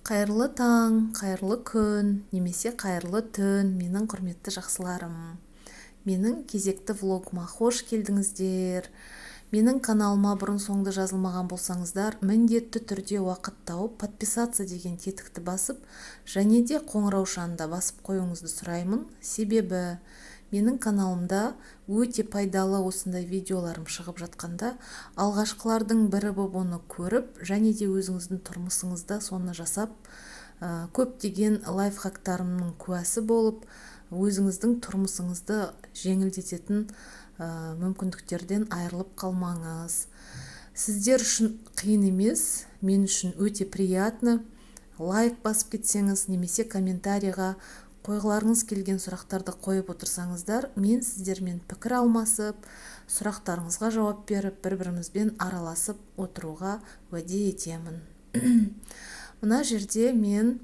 Қайырлы таң, қайырлы күн немесе қайырлы түн, менің құрметті жақсыларым! Менің кезекті влогыма қош келдіңіздер! Менің каналыма бұрын соңды жазылмаған болсаңыздар, міндетті түрде уақыт тауып, «Подписаться» деген тетікті басып және де қоңыраушаны да басып қоюыңызды сұраймын. Себебі менің каналымда өте пайдалы осындай видеоларым шығып жатқанда, алғашқылардың бірі болып оны көріп және де өзіңіздің тұрмысыңызда соны жасап, көптеген лайфхактарымның куәсі болып, өзіңіздің тұрмысыңызды жеңілдететін мүмкіндіктерден айырылып қалмаңыз. Сіздер үшін қиын емес, мен үшін өте приятно. Лайк басып кетсеңіз немесе комментарийға қойғыларыңыз келген сұрақтарды қойып отырсаңыздар, мен сіздермен пікір алмасып, сұрақтарыңызға жауап беріп, бір бірімізбен араласып отыруға уәде етемін. Мына жерде мен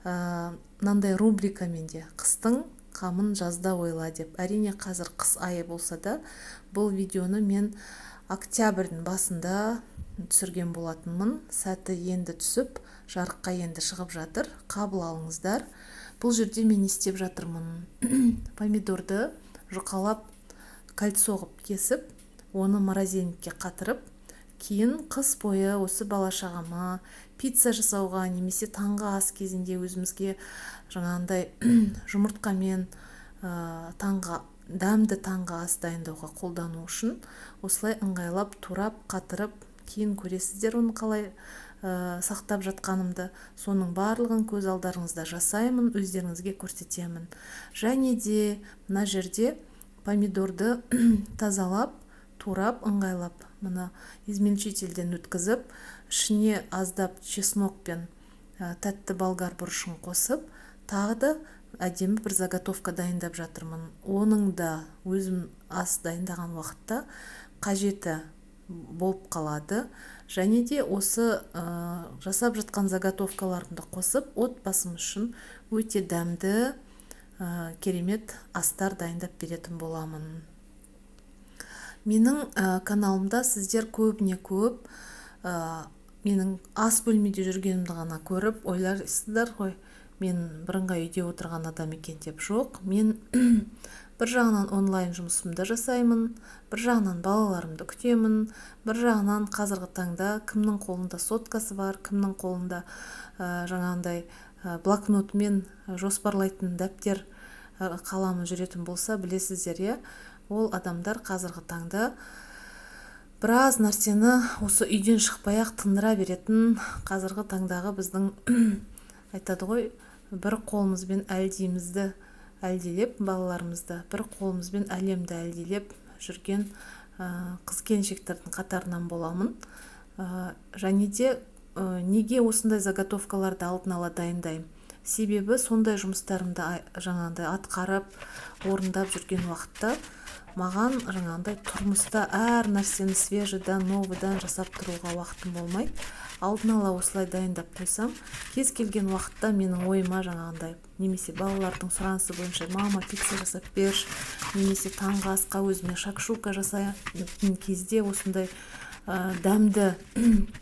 мынандай рубрика менде: «Қыстың қамын жазда ойла» деп. Әрине, қазір қыс айы болса да, бұл видеоны мен октябрьдің басында түсірген болатынмын. Сәті енді түсіп, жарыққа енді шығып жатыр, қабыл алыңыздар. Бұл жерде мен не істеп жатырмын? Помидорды жұқалап, кольцо қылып кесіп, оны морозильникке қатырып, кейін қыс бойы осы бала шағама пицца жасауға немесе таңғы ас кезінде өзімізге жаңағындай жұмыртқамен таңғы, дәмді таңғы ас дайындауға қолдану үшін осылай ыңғайлап турап, қатырып, кейін көресіздер оны қалай сақтап жатқанымды. Соның барлығын көз алдарыңызда жасаймын, өздеріңізге көрсетемін. Және де мына жерде помидорды тазалап, турап, ыңғайлап, мына измельчительден өткізіп, ішіне аздап чеснок пен тәтті болгар бұрышын қосып, тағы да әдемі бір заготовка дайындап жатырмын. Оның да өзім ас дайындаған уақытта қажеті болып қалады. Және де осы жасап жатқан заготовкаларымды қосып, отбасым үшін өте дәмді, керемет астар дайындап беретін боламын. Менің каналымда сіздер көбіне көп менің ас бөлмеде жүргенімді ғана көріп ойлайсыздар ғой, мен бірыңғай үйде отырған адам екен деп. Жоқ, мен бір жағынан онлайн жұмысымды жасаймын, бір жағынан балаларымды күтемін, бір жағынан қазіргі таңда кімнің қолында соткасы бар, кімнің қолында жаңағындай блокнотымен жоспарлайтын дәптер, қаламы жүретін болса, білесіздер, иә, ол адамдар қазіргі таңда біраз нәрсені осы үйден шықпай ақ тындыра беретін. Қазіргі таңдағы біздің, айтады ғой, бір қолымызбен әлдиімізді әлдилеп, балаларымызды, бір қолымызбен әлемді әлдилеп жүрген қыз келіншектердің қатарынан боламын. Және де неге осындай заготовкаларды алдын ала дайындаймын? Себебі сондай жұмыстарымды жаңағындай атқарып, орындап жүрген уақытта маған жаңағындай тұрмыста әр нәрсені свежийдан, новыйдан жасап тұруға уақытым болмайды. Алдын ала осылай дайындап қойсам, кез келген уақытта менің ойыма жаңағындай немесе балалардың сұранысы бойынша «Мама, пицца жасап берші» немесе таңғы асқа өзіме шакшука жасайтын кезде осындай дәмді,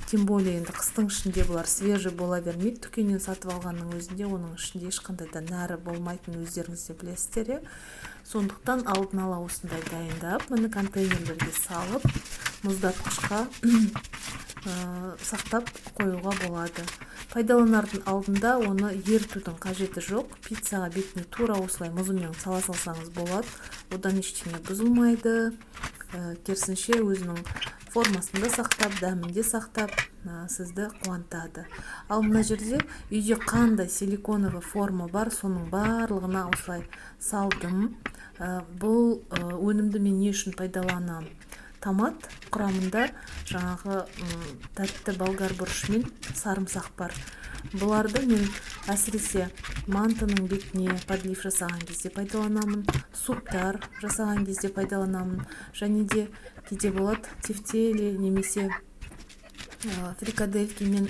тем более енді қыстың ішінде бұлар свежий бола бермейді. Дүкеннен сатып алғанның өзінде оның ішінде ешқандай да нәрі болмайтынын өздеріңіз де білесіздер, иә. Сондықтан алдын ала осындай дайындап, міне, контейнерлерге салып, мұздатқышқа сақтап қоюға болады. Пайдаланардың алдында оны ерітудің қажеті жоқ. Пиццаға бетіне тура осылай мұзымен сала салсаңыз болады, одан ештеңе бұзылмайды. Керісінше, өзінің формасын да сақтап, дәмін де сақтап, сізді қуантады. Ал мына жерде үйде қандай силиконовый форма бар, соның барлығына осылай салдым. Бұл өнімді мен не үшін пайдаланамын? Томат құрамында жаңағы тәтті болгар бұрышы мен сарымсақ бар. Бұларды мен әсіресе мантының бетіне подлив жасаған кезде пайдаланамын, суптар жасаған кезде пайдаланамын. Және де кейде болады, тефтели немесе фрикадельки мен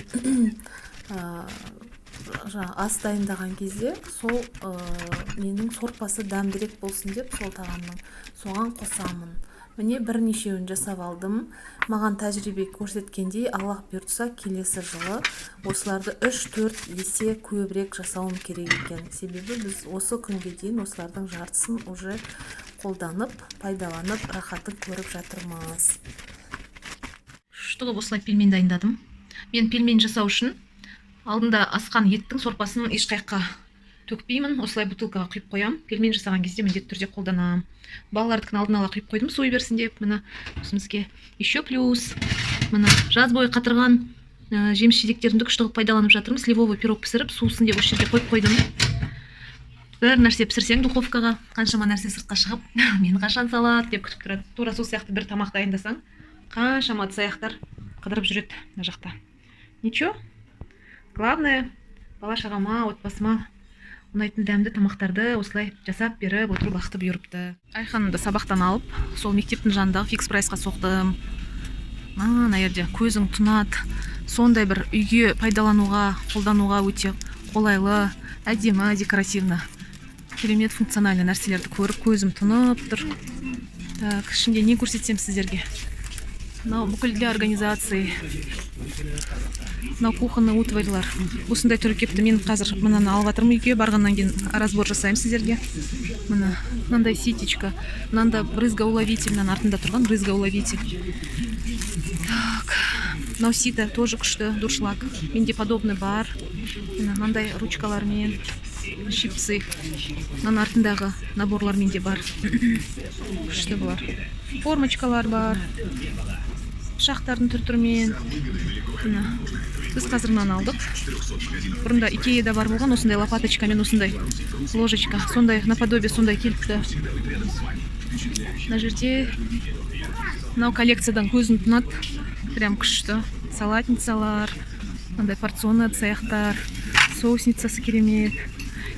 жаңағы ас дайындаған кезде сол ненің сорпасы дәмдірек болсын деп, сол тағамның, соған қосамын. Міне, бірнешеуін жасап алдым. Маған тәжірибе көрсеткендей, Аллах бұйыртса, келесі жылы осыларды 3-4 есе көбірек жасауым керек екен, себебі біз осы күнге дейін осылардың жартысын уже қолданып, пайдаланып, рахатын көріп жатырмыз. Күшті қылып осылай пельмень дайындадым. Мен пельмень жасау үшін алдында асқан еттің сорпасын ешқаяққа төкпеймін, осылай бутылкаға құйып қоямын. Пельмень жасаған кезде міндетті түрде қолданамын. Балалардікін алдын ала құйып қойдым, суи берсін деп. Міне, осымызге еще плюс, міне, жаз бойы қатырған жеміс жидектерімді күшті қылып пайдаланып жатырмын. Сливовый пирог пісіріп, суысын деп осы жерге қойып қойдым. Бір нәрсе пісірсең духовкаға, қаншама нәрсе сыртқа шығып, мені қашан салады деп күтіп тұрады. Тура сол сияқты бір тамақ дайындасаң, қаншама ыдыс аяқтар қыдырып жүреді мына жақта. Ничего, главное, бала шағама, отбасыма ұнайтын дәмді тамақтарды осылай жасап беріп отыру бақыты бұйырыпты. Айханымды сабақтан алып, сол мектептің жанындағы Фикс Прайсқа соқтым. Мына жерде көзің тұнады, сондай бір үйге пайдалануға, қолдануға өте қолайлы, әдемі, декоративно, керемет функциональный нәрселерді көріп, көзім тұнып тұр. Так, ішінде не көрсетсем сіздерге? Мынау бүкіл для организации, мынау кухонный утварьлар, осындай түрі келіпті. Мен қазір мынаны алып жатырмын, үйге барғаннан кейін разбор жасаймын сіздерге. Міне, мынандай ситечка, мынанда брызгоуловитель, мынаның артында тұрған брызгоуловитель. Так, мынау сито тоже күшті, дуршлаг, менде подобный бар. Міне, мынандай ручкалармен, щипцы, мынаның артындағы наборлар менде бар, күшті бұлар. Формочкалар бар, пышақтардың түр түрімен. Міне, біз қазір мынаны алдық. Бұрында Икеяда бар болған осындай лопаточкамен, осындай ложечка, сондай наподобие, сондай келіпті. Мына жерде мынау коллекциядан көзім тұнады, прям күшті салатницалар, мынандай порционный ыдыс аяқтар, соусницасы керемет.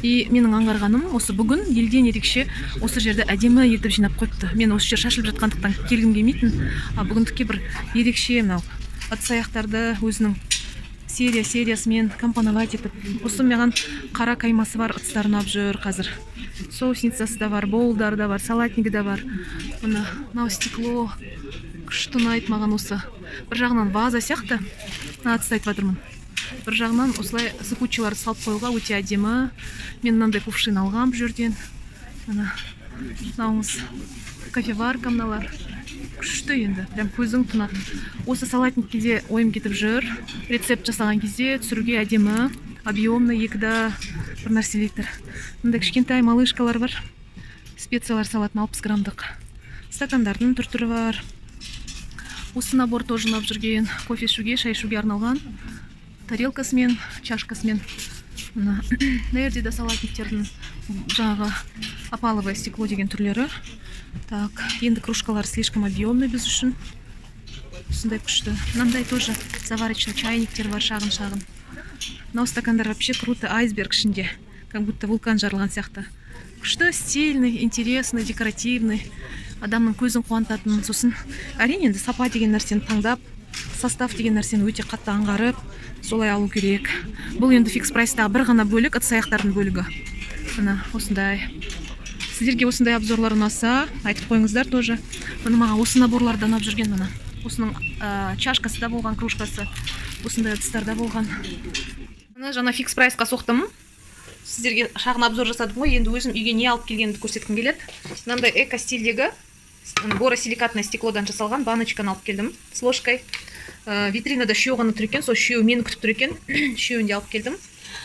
И менің аңғарғаным, осы бүгін елден ерекше осы жерді әдемі етіп жинап қойыпты. Мен осы жер шашылып жатқандықтан келгім келмейтін, а бүгіндікке бір ерекше мынау ыдыс аяқтарды өзінің серия сериясымен компоновать етіп. Осы маған қара каймасы бар ыдыстар ұнап жүр қазір. Соусницасы да бар, боулдары да бар, салатнигі да бар. Мына мынау стекло күшті ұнайды маған. Осы бір жағынан ваза сияқты, мына ыдысты айтып жатырмын, бір жағынан осылай сыпучийларды салып қоюға өте әдемі. Мен мынандай кувшин алғам бұл жерден. Мына мынауыңыз кофеварка, мыналар күшті енді, прям көзің тұнады. Осы салатникке де ойым кетіп жүр, рецепт жасаған кезде түсіруге әдемі, объемный, екі да бір нәрсе литр. Мындай кішкентай малышкалар бар, специялар салатын, 60 граммдық. Стакандардың түр түрі бар. Осы набор тоже ұнап жүрген, кофе ішуге, шай ішуге арналған, тарелкасымен, чашкасымен. Мына мына жерде де салатниктердің жаңағы опаловое стекло деген түрлері. Так, енді кружкалар слишком объемный біз үшін. Осындай күшті, мынандай тоже заварочный чайниктер бар, шағын шағын. Мынау стакандар вообще круто, айсберг ішінде, как будто вулкан жарылған сияқты. Күшті, стильный, интересный, декоративный, адамның көзін қуантатын. Сосын, әрине, енді сапа деген нәрсені таңдап, состав деген нәрсені өте қатты аңғарып, солай алу керек. Бұл енді Фикс Прайстағы бір ғана бөлік, ыдыс аяқтардың бөлігі. Міне, осындай. Сіздерге осындай обзорлар ұнаса, айтып қойыңыздар тоже. Міне, маған осы наборлар да ұнап жүрген. Міне, осының чашкасы да болған, кружкасы, осындай ыдыстар да болған. Міне, жаңа Фикс Прайсқа соқтым, сіздерге шағын обзор жасадым ғой. Енді өзім үйге не алып келгенімді көрсеткім келеді. Мынандай эко стильдегі боросиликатное стеклодан жасалған баночканы алып келдім с ложкой. Витринада үшеуі ғана тұр екен, сол үшеуі мені күтіп тұр екен, үшеуін де алып келдім.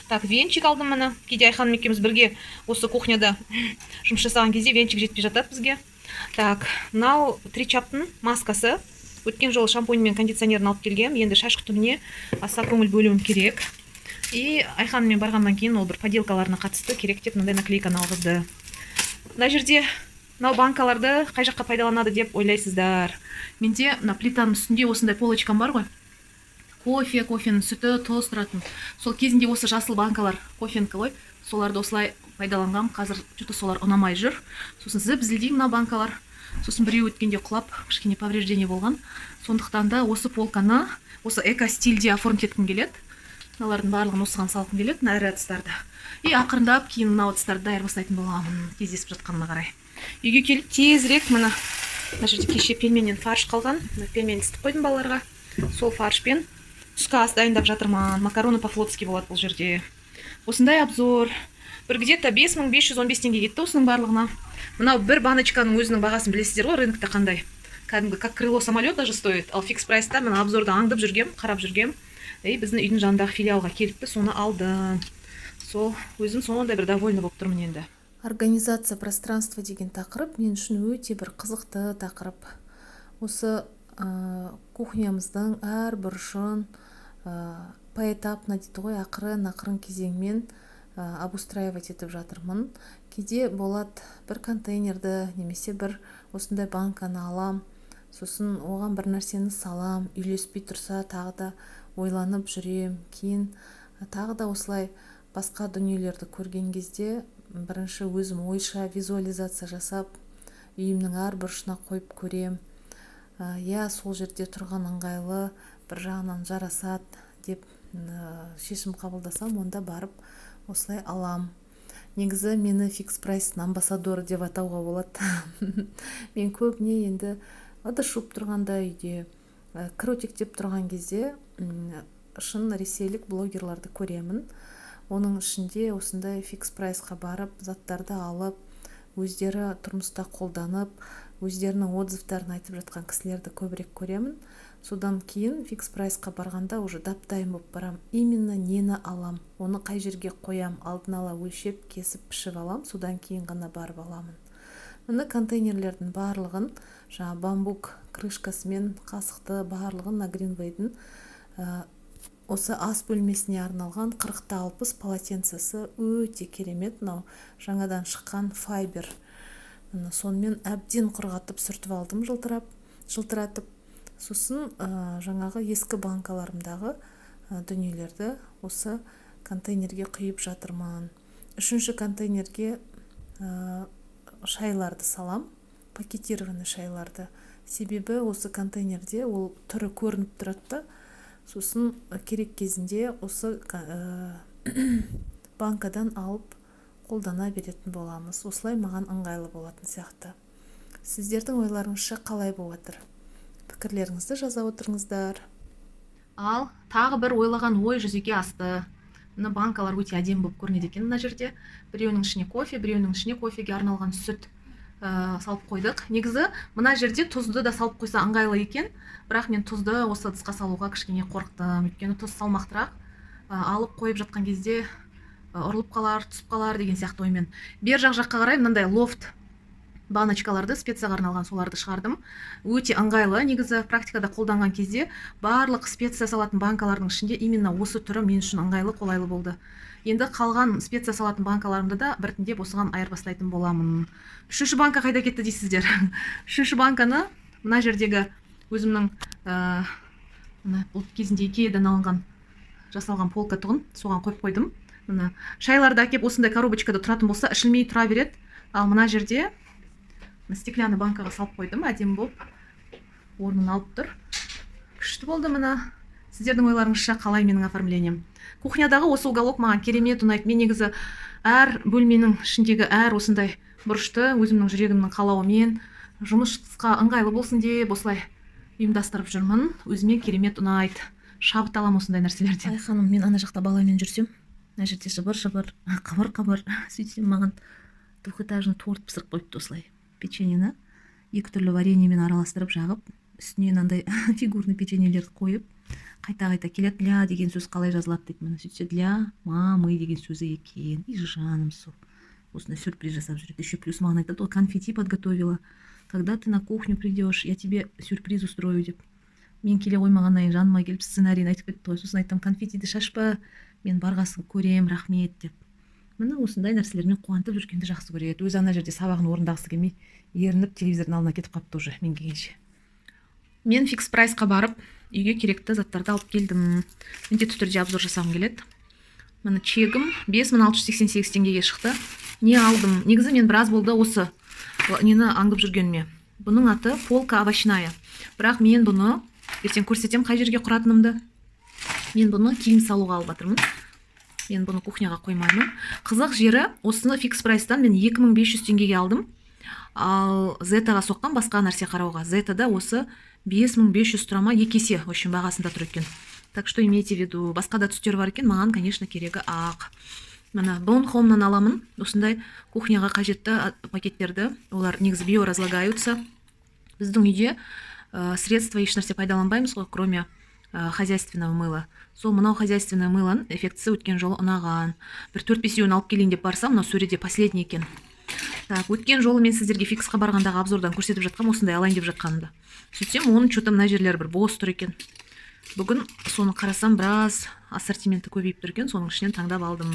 Так, венчик алдым. Міне, кейде Айханым екеуміз бірге осы кухняда жұмыс жасаған кезде венчик жетпей жатады бізге. Так, мынау Тричаптың маскасы. Өткен жолы шампунь мен кондиционерін алып келгем, енді шаш күтіміне аса көңіл бөлуім керек. И Айханыммен барғаннан кейін ол бір поделкаларына қатысты керек деп мынандай наклейканы алғызды. Мына жерде мынау банкаларды қай жаққа пайдаланады деп ойлайсыздар? Менде мына плитаның үстінде осындай полочкам бар ғой, кофе, кофенің сүті, тұз тұратын. Сол кезінде осы жасыл банкалар кофенікі ғой, соларды осылай пайдаланғам. Қазір что то солар ұнамай жүр. Сосын зіп зілдей мына банкалар, сосын біреу өткенде құлап, кішкене повреждение болған. Сондықтан да осы полканы осы эко стильде оформить еткім келеді. Мыналардың барлығын осыған салғым келеді, мына ірі ыдыстарды. И ақырындап кейін мынау ыдыстарды да айырбастайтын боламын кездесіп жатқанына қарай. Үйге келіп тезірек міне Мына жерде кеше пельменнен фарш қалған. Мына пельмен істеп қойдым балаларға. Сол фаршпен түскі ас дайындап жатырмын. Макароны по-флотски болады бұл жерде. Осындай обзор. Бір где-то 5515 теңге кетті осының барлығына. Мынау бір баночканың өзінің бағасын білесіздер ғой, рынокта қандай. Кәдімгі как крыло самолета же стоит. Ал Фикс Прайста мен обзорда аңдып жүргем, қарап жүргем. И біздің үйдің жанындағы филиалға келіпті, соны алдым. Сол өзім сондай бір довольна болып тұрмын енді. Организация пространства деген тақырып мен үшін өте бір қызықты тақырып. Осы кухнямыздың әр бұрышын поэтапно дейді ғой, ақырын ақырын кезеңмен обустраивать етіп жатырмын. Кейде болады, бір контейнерді немесе бір осындай банканы алам, сосын оған бір нәрсені салам, үйлеспей тұрса, тағы да ойланып жүрем. Кейін тағы да осылай басқа дүниелерді көрген кезде бірінші өзім ойша визуализация жасап, үйімнің әр бұрышына қойып көрем. Иә, сол жерде тұрған ыңғайлы, бір жағынан жарасады деп шешім қабылдасам, онда барып осылай алам. Негізі мені Фикс Прайстың амбассадоры деп атауға болады. Мен көбіне енді ыдыс жуып тұрғанда, үйде кір үтіктеп тұрған кезде шын ресейлік блогерларды көремін. Оның ішінде осындай Фикс Прайсқа барып, заттарды алып, өздері тұрмыста қолданып, өздерінің отзывтарын айтып жатқан кісілерді көбірек көремін. Содан кейін Фикс Прайсқа барғанда уже дап дайын болып барам. Именно нені алам, оны қай жерге қоям, алдын ала өлшеп, кесіп, пішіп алам, содан кейін ғана барып аламын. Міне, контейнерлердің барлығын, жаңа бамбук крышкасымен қасықты, барлығын на Гринвейдің осы ас бөлмесіне арналған 40-та 60 полотенцесі өте керемет. Мынау жаңадан шыққан файбер. Міне, сонымен әбден құрғатып, сүртіп алдым, жылтырап, жылтыратып. Сосын жаңағы ескі банкаларымдағы дүниелерді осы контейнерге құйып жатырмын. Үшінші контейнерге шайларды салам, пакетированный шайларды, себебі осы контейнерде ол түрі көрініп тұрады да, сосын керек кезінде осы банкадан алып қолдана беретін боламыз. Осылай маған ыңғайлы болатын сияқты. Сіздердің ойларыңызша қалай болып жатыр? Пікірлеріңізді жаза отырыңыздар. Ал тағы бір ойлаған ой жүзеге асты. Мына банкалар өте әдемі болып көрінеді екен. Мына жерде біреуінің ішіне кофе, біреуінің ішіне кофеге арналған сүт салып қойдық. Негізі мына жерде тұзды да салып қойса ыңғайлы екен, бірақ мен тұзды осы ыдысқа салуға кішкене қорықтым, өйткені тұз салмақтырақ, алып қойып жатқан кезде ұрылып қалар, түсіп қалар деген сияқты оймен. Бер жақ жаққа қарай мынандай лофт баночкаларды, специяға арналған, соларды шығардым. Өте ыңғайлы. Негізі практикада қолданған кезде барлық специя салатын банкалардың ішінде именно осы түрі мен үшін ыңғайлы, қолайлы болды. Енді қалған специя салатын банкаларымды да біртіндеп осыған айырбастайтын боламын. Үшінші банка қайда кетті дейсіздер. Үшінші банканы мына жердегі өзімнің мына бұл кезінде Икеядан алынған, жасалған полка тұғын, соған қойып қойдым. Мына шайларды әкеп осындай коробочкада тұратын болса, ішілмей тұра береді. Ал мына жерде стеклянный банкаға салып қойдым, әдемі болып орнын алып тұр, күшті болды. Мына сіздердің ойларыңызша қалай менің оформлением? Кухнядағы осы уголок маған керемет ұнайды. Мен негізі әр бөлменің ішіндегі әр осындай бұрышты өзімнің жүрегімнің қалауымен, жұмысқа ыңғайлы болсын деп осылай ұйымдастырып жүрмін. Өзіме керемет ұнайды, шабыт аламын осындай нәрселерден. Ай, ханым, мен ана жақта баламен жүрсем, мына жерде жыбыр жыбыр, қыбыр қыбыр. Сөйтсем, маған двухэтажный торт пісіріп қойыпты. Осылай печеньені екі түрлі вареньемен араластырып жағып, үстіне мынандай фигурный печеньелерді қойып, қайта қайта келеді. «Для» деген сөз қалай жазылады дейді. Міне, сөйтсе, «для мамы» деген сөзі екен. И жаным сол, осындай сюрприз жасап жүреді. Еще плюс маған айтады ғой: «Конфетти подготовила, когда ты на кухню придешь, я тебе сюрприз устрою», — деп. Мен келе қоймағаннан кейін жаныма келіп, сценарийін айтып кетті ғой. Сосын айтамын: «Конфеттиді шашпа, мен барғасын көрем, рахмет», — деп. Міне, осындай нәрселермен қуантып жүргенді жақсы көреді. Өзі ана жерде сабағын орындағысы келмей, ерініп, телевизордың алдына кетіп қалыпты уже мен келгенше. Мен Фикс Прайсқа барып, үйге керекті заттарды алып келдім. Міндетті түрде обзор жасағым келеді. Міне, чегім 5688 теңгеге шықты. Не алдым? Негізі мен біраз болды осы нені аңдып жүргеніме. Бұның аты полка овощная, бірақ мен бұны ертең көрсетемін қай жерге құратынымды. Мен бұны киім салуға алып жатырмын, мен бұны кухняға қоймаймын. Қызық жері, осыны Фикс Прайстан мен 2500 теңгеге алдым. Ал Зетаға соққан басқа нәрсе қарауға. Зетада осы 5500 тұра ма, 2 есе, в общем, бағасында тұр екен. Так что имейте в виду, басқа да түстер бар екен, маған, конечно, керегі ақ. Мына Бон Хомнан аламын осындай кухняға қажетті пакеттерді. Олар негізі биоразлагаются. Біздің үйде средства ешнәрсе пайдаланбаймыз ғой, кроме хозяйственного мыла. Сол мынау хозяйственное мылоның эффектісі өткен жолы ұнаған. Бір төрт бесеуін алып келейін деп барсам, мынау сөреде последний екен. Так, өткен жолы мен сіздерге Фиксқа барғандағы обзордан көрсетіп жатқанмын осындай алайын деп жатқанымды. Сөйтсем, оның че то мына жерлері бір бос тұр екен. Бүгін соны қарасам, біраз ассортименті көбейіп тұр екен, соның ішінен таңдап алдым.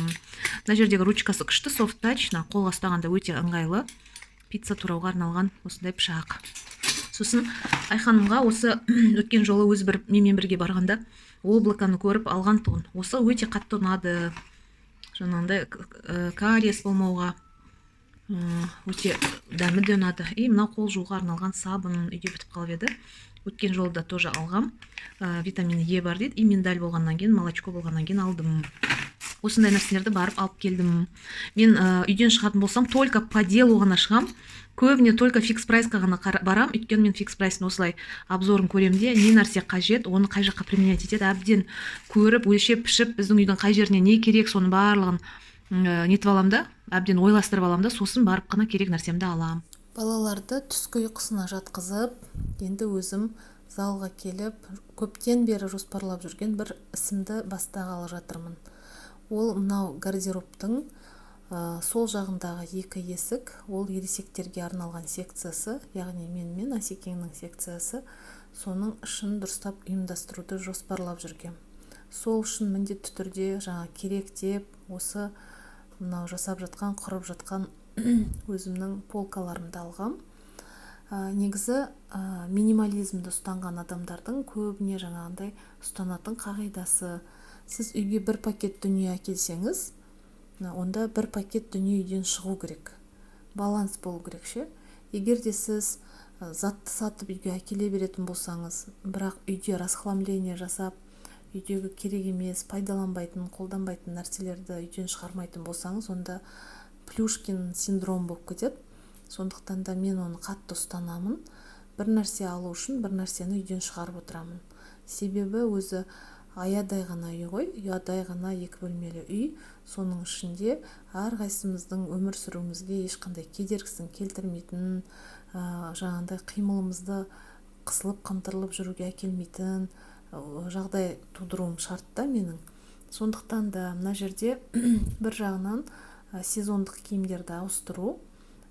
Мына жердегі ручкасы күшті, soft touch, мына қолға ұстағанда өте ыңғайлы. Пицца турауға арналған осындай пышақ. Сосын Айханымға осы өткен жолы өзі бір менімен бірге барғанда облаканы көріп алған тұғын. Осы өте қатты ұнады, жаңағындай кариес болмауға, өте дәмі де ұнады. И мынау қол жууға арналған сабын, үйде бітіп қалып еді, өткен жолы да тоже алғам. Витамин Е бар дейді, и миндаль болғаннан кейін, молочко болғаннан кейін алдым. Осындай нәрселерді барып алып келдім. Мен үйден шығатын болсам, только по делу ғана шығам. Көбіне только Фикс Прайсқа ғана барам, өйткені мен Фикс Прайстың осылай обзорын көремін де, не нәрсе қажет, оны қай жаққа применять етеді, әбден көріп, өлшеп пішіп, біздің үйдің қай жеріне не керек, соның барлығын нетіп аламын да, әбден ойластырып аламын да, сосын барып қана керек нәрсемді аламын. Балаларды түскі ұйқысына жатқызып, енді өзім залға келіп, көптен бері жоспарлап жүрген бір ісімді бастағалы жатырмын. Ол мынау гардеробтың сол жағындағы екі есік, ол ересектерге арналған секциясы, яғни мен мен Асекеңнің секциясы. Соның ішін дұрыстап ұйымдастыруды жоспарлап жүргем. Сол үшін міндетті түрде жаңа керек деп осы мынау жасап жатқан, құрып жатқан өзімнің полкаларымды алғам. Негізі минимализмді ұстанған адамдардың көбіне жаңағындай ұстанатын қағидасы: сіз үйге бір пакет дүние әкелсеңіз, онда бір пакет дүние үйден шығу керек, баланс болу керек ше. Егер де сіз затты сатып үйге әкеле беретін болсаңыз, бірақ үйде расхламление жасап, үйдегі керек емес, пайдаланбайтын, қолданбайтын нәрселерді үйден шығармайтын болсаңыз, онда плюшкин синдром болып кетеді. Сондықтан да мен оны қатты ұстанамын: бір нәрсе алу үшін бір нәрсені үйден шығарып отырамын. Себебі өзі аядай ғана үй ғой, ұядай ғана екі бөлмелі үй. Соның ішінде әрқайсымыздың өмір сүруімізге ешқандай кедергісін келтірмейтін, жаңағындай қимылымызды қысылып қымтырылып жүруге әкелмейтін жағдай тудыруым шарт та менің. Сондықтан да мына жерде бір жағынан сезондық киімдерді ауыстыру,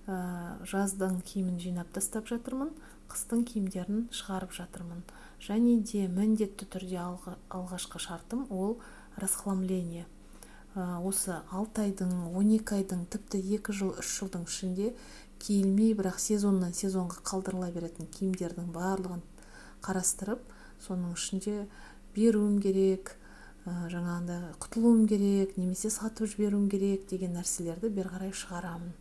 жаздың киімін жинап тастап жатырмын, қыстың киімдерін шығарып жатырмын. Және де міндетті түрде алғашқы шартым ол расхламление. Осы 6 айдың, 12 айдың, тіпті 2 жыл, 3 жылдың ішінде киілмей, бірақ сезоннан сезонға қалдырыла беретін киімдердің барлығын қарастырып, соның ішінде беруім керек, жаңағындай құтылуым керек немесе сатып жіберуім керек деген нәрселерді бері қарай шығарамын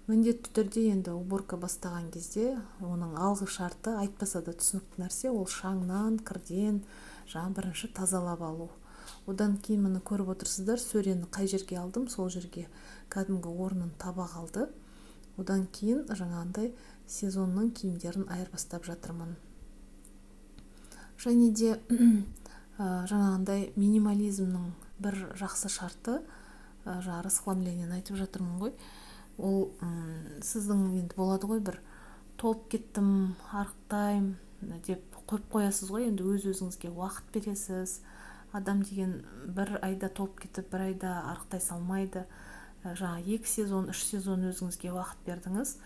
міндетті түрде. Енді уборка бастаған кезде оның алғы шарты, айтпаса да түсінікті нәрсе, ол шаңнан, кірден жаңа бірінші тазалап алу. Одан кейін, міне, көріп отырсыздар, сөрені қай жерге алдым, сол жерге кәдімгі орнын таба қалды. Одан кейін жаңағындай сезонның киімдерін айырбастап жатырмын. Және де жаңағындай минимализмнің бір жақсы шарты, жаңа расхламлениені айтып жатырмын ғой, ол сіздің енді болады ғой, бір толып кеттім, арықтаймын деп қойып қоясыз ғой. Енді өз өзіңізге уақыт бересіз. Адам деген бір айда толып кетіп, бір айда арықтай салмайды. Жаңа 2 сезон, 3 сезон өзіңізге уақыт бердіңіз,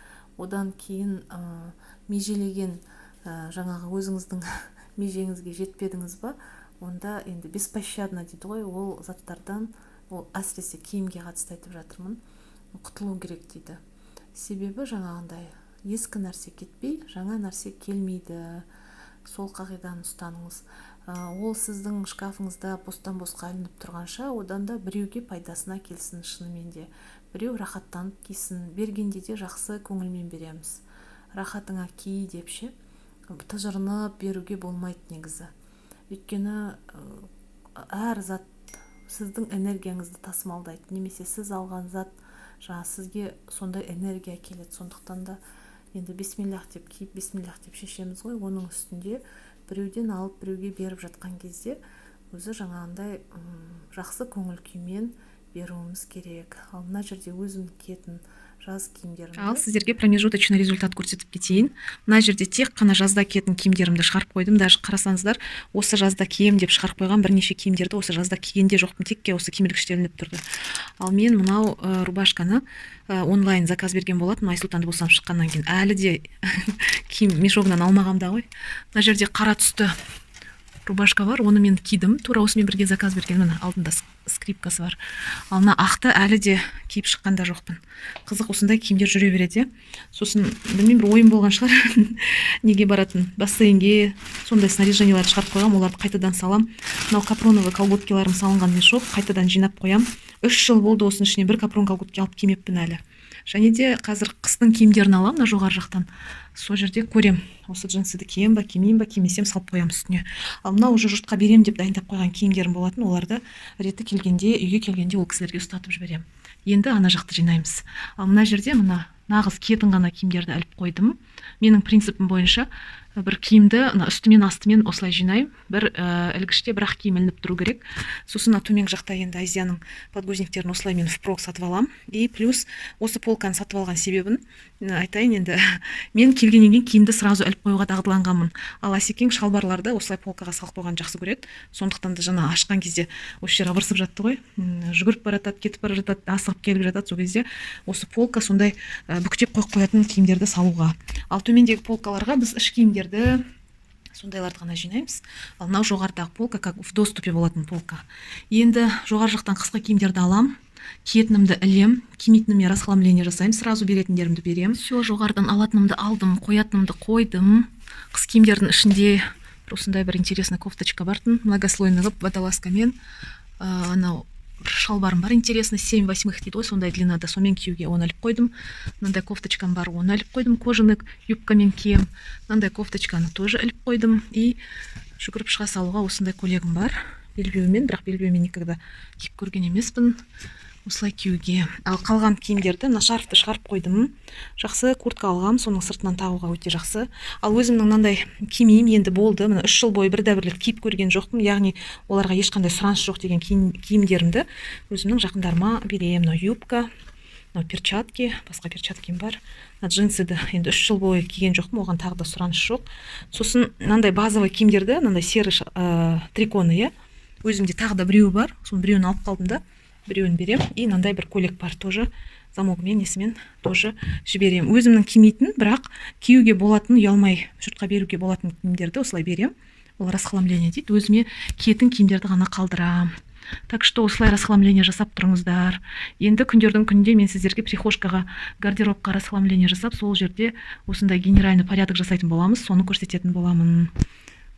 одан кейін межелеген жаңағы өзіңіздің межеңізге жетпедіңіз ба, онда енді беспощадно дейді ғой, ол заттардан, ол әсіресе киімге қатысты айтып жатырмын, құтылу керек дейді. Себебі жаңағындай ескі нәрсе кетпей, жаңа нәрсе келмейді. Сол қағиданы ұстаныңыз. Ол сіздің шкафыңызда бостан босқа ілініп тұрғанша, одан да біреуге пайдасына келсін. Шынымен де, біреу рахаттанып кисін. Бергенде де жақсы көңілмен береміз, рахатыңа ки деп ше. Тыжырынып беруге болмайды негізі, өйткені әр зат сіздің энергияңызды тасымалдайды немесе сіз алған зат. Жаңа сізге сондай энергия келеді. Сондықтан да енді бисмиллах деп киіп, бисмиллах деп шешеміз ғой. Оның үстінде біреуден алып, біреуге беріп жатқан кезде өзі жаңағындай жақсы көңіл күймен беруіміз керек. Ал мына жерде өзім киетін жаз киімдерімді. Ал сіздерге промежуточный результат көрсетіп кетейін. Мына жерде тек қана жазда киетін киімдерімді шығарып қойдым. Даже қарасаңыздар, осы жазда киемін деп шығарып қойған бірнеше киімдерді осы жазда киген де жоқпын, текке осы киім ілгіште ілініп тұрды. Ал мен мынау рубашканы онлайн заказ берген болатынмын. Айсұлтанды босанып шыққаннан кейін әлі де киім мешогынан алмағам да ғой. Мына жерде қара түсті рубашка бар, оны мен кидім, тура осымен бірге заказ берген. Міне, алдында скрепкасы бар. Ал мына ақты әлі де киіп шыққан да жоқпын. Қызық, осындай киімдер жүре береді, иә. Сосын білмеймін, бір ойым болған шығар, неге баратын, бассейнге, сондай снаряженияларды шығарып қойғанмын, оларды қайтадан салам. Мынау капроновый колготкиларым салынған мешок, қайтадан жинап қоям. 3 жыл болды, осының ішіне бір капрон колготки алып кимеппін әлі. Және де қазір қыстың киімдерін аламын мына жоғары жақтан, сол жерде көрем, осы джинсыды киемін ба, кимеймін ба. Кимесем, салып қоямын үстіне. Ал мынау уже жұртқа беремін деп дайындап қойған киімдерім болатын, оларды реті келгенде, үйге келгенде ол кісілерге ұстатып жіберемін. Енді ана жақты жинаймыз. Ал мына жерде мына нағыз киетін ғана киімдерді іліп қойдым. Менің принципім бойынша, бір киімді мына үстімен, астымен осылай жинаймын. Бір ілгіште бір ақ киім ілініп тұру керек. Сосын мына төменгі жақта енді Азияның подгузниктерін осылай мен впрок сатып аламын. И плюс осы полканы сатып алған себебін айтайын енді. Мен келгеннен кейін киімді сразу іліп қоюға дағдыланғанмын, ал Асекең шалбарларды осылай полкаға салып қойғанды жақсы көреді. Сондықтан да жаңа ашқан кезде осы жер ыбырсып жатты ғой. Жүгіріп бара жатады, кетіп бара жатады, асығып келіп жатады. Сол кезде осы полка сондай, бүктеп қойып қоятын киімдерді салуға. Ал төмендегі полкаларға біз іш киімдерді, сондайларды ғана жинаймыз. Ал мынау жоғарыдағы полка как в доступе болатын полка. Енді жоғары жақтан қысқы киімдерді алам, киетінімді ілем, кимейтініме расхламление жасаймын, сразу беретіндерімді беремін. Все, жоғарыдан алатынымды алдым, қоятынымды қойдым. Қыс киімдердің ішінде бір осындай бір интересный кофточка бар тын, многослойный қылып, водолазкамен. Анау бір шалбарым бар интересный, 7/8 дейді ғой, сондай длинада, сонымен киюге, оны іліп қойдым. Мынандай кофточкам бар, оны іліп қойдым, кожаный юбкамен киемін. Мынандай кофточканы тоже іліп қойдым. И жүгіріп шыға салуға осындай көйлегім бар белбеумен, бірақ белбеумен никогда киіп көрген емеспін, осылай киюге. Ал қалған киімдерді, мына шарфты шығарып қойдым. Жақсы куртка алғам, соның сыртынан тағуға өте жақсы. Ал өзімнің мынандай кимеймін енді, болды, міне, 3 жыл бойы бір де бір рет киіп көрген жоқпын, яғни оларға ешқандай сұраныс жоқ деген киімдерімді өзімнің жақындарыма беремін. Мынау юбка, мынау перчатки, басқа перчаткам бар. Мына джинсыды енді 3 жыл бойы киген жоқпын, оған тағы да сұраныс жоқ. Сосын мынандай базовый киімдерді, мынандай серый триконы, иә, өзімде тағы да біреуі бар, соның біреуін алып қалдым да, біреуін беремін. И мынандай бір көйлек бар, тоже замогымен, несімен, тоже жіберемін. Өзімнің кимейтін, бірақ киюге болатын, ұялмай жұртқа беруге болатын киімдерді осылай беремін, ол расхламление дейді. Өзіме киетін киімдерді ғана қалдырамын. Так что осылай расхламление жасап тұрыңыздар. Енді күндердің күнінде мен сіздерге прихожкаға, гардеробқа расхламление жасап, сол жерде осындай генеральный порядок жасайтын боламыз, соны көрсететін боламын.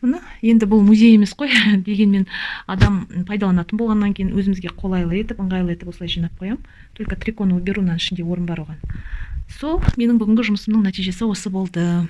Міне, енді бұл музей емес қой, дегенмен адам пайдаланатын болғаннан кейін өзімізге қолайлы етіп, ыңғайлы етіп осылай жинап қоямын. Только триконы уберу, мынаның ішінде орын бар оған. Сол, менің бүгінгі жұмысымның нәтижесі осы болды.